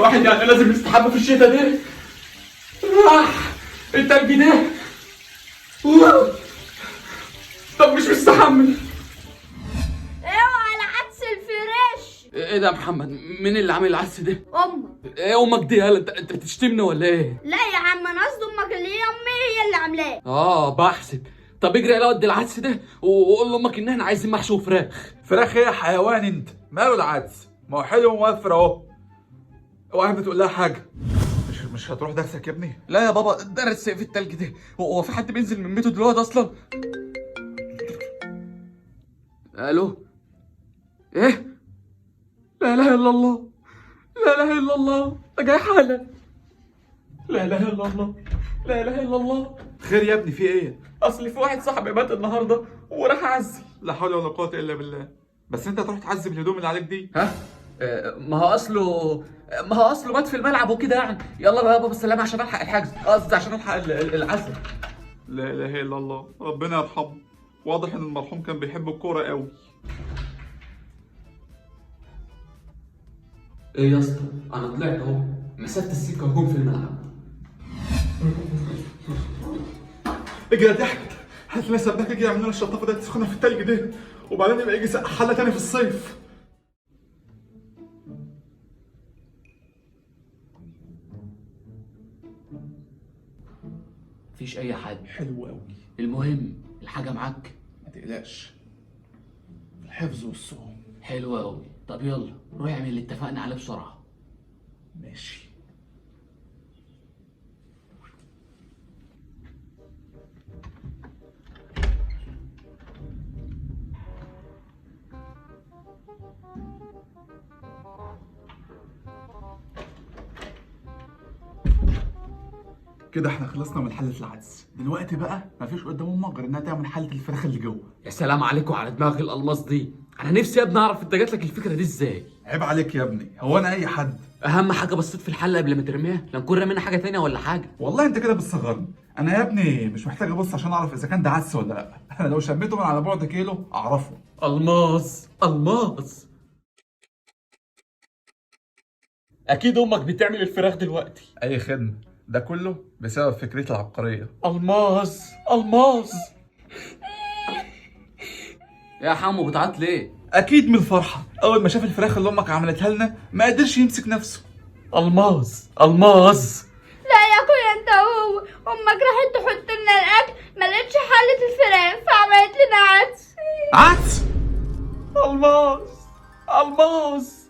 الواحد يعني لازم يستحمى في الشتاء ده. التلج ده. طب مش مستحمل. اوعى العدس ال fresh. ايه ده يا محمد؟ مين اللي عامل العدس ده؟ امك. ايه امك دي؟ يالا انت بتشتمني ولا ايه؟ لا يا عم، انا قصدي امك اللي هي امي هي اللي عاملاه. بحسب. طب اجري يلا ودي العدس ده وقول لامك ان احنا عايزين محشي وفراخ. فراخ ايه يا حيوان انت؟ ماله العدس؟ ما هو حلو وموفر اهو. اوعى بتقول لها حاجة. مش هتروح درسك يا ابني؟ لا يا بابا، درس في التلج ده؟ هو في حد بينزل من بيته دلوقتي اصلا؟ الو. ايه؟ لا اله الا الله، لا اله الا الله، ده جاي حالا. لا اله الا الله، لا اله الا الله. خير يا ابني، في ايه؟ اصل في واحد صاحبي مات النهارده وراح اعزي. لا حول ولا قوة الا بالله. بس انت هتروح تعذب الهدوم اللي عليك دي؟ ها؟ ما هو اصله مات في الملعب وكده يعني. يلا بقى يا بابا بالسلامة عشان الحق الحجز، قصدي عشان الحق العزل. لا اله الا الله، ربنا يرحمه. واضح ان المرحوم كان بيحب الكورة قوي. ايه يا اسطى؟ انا طلعت اهو، مسافة السكة هجوم في الملعب. اجري يا ضحك، هات لنا سباك يجي يعمل لنا الشطافه دي سخنة في التلج ده، وبعدين يبقى يجي سقف حله تاني في الصيف. مفيش اي حد. حلو قوي. المهم الحاجة معاك؟ ما تقلقش، الحفظ والصوم. حلو قوي. طب يلا روح اعمل اللي اتفقنا عليه بسرعة. ماشي. كده احنا خلصنا من حلة العدس، دلوقتي بقى مفيش قدام امك غير انها تعمل حلة الفراخ اللي جوه. يا سلام عليكم على دماغ الالماس دي، انا نفسي يا ابني اعرف انت جات لك الفكرة دي ازاي. عيب عليك يا ابني، هو انا اي حد؟ اهم حاجة بصيت في الحلة قبل ما ترميها، لا نكون رمينا حاجة تانية ولا حاجة. والله انت كده بتصغرني. انا يا ابني مش محتاج ابص عشان اعرف اذا كان ده عدس ولا لا، انا لو شميته من على بعد كيلو اعرفه. الماس الماس. اكيد امك بتعمل الفراخ دلوقتي. اي خدمة، ده كله بسبب فكرتي العبقرية. الماس الماس. يا حمو بتعيط ليه؟ اكيد من الفرحة، اول ما شاف الفراخ اللي امك عملتها لنا ما قدرش يمسك نفسه. الماس الماس. لا يا اخويا انت هو امك راحت تحط لنا الاكل ما لقيتش حله الفراخ فعملت لنا عدس. عدس؟ الماس الماس.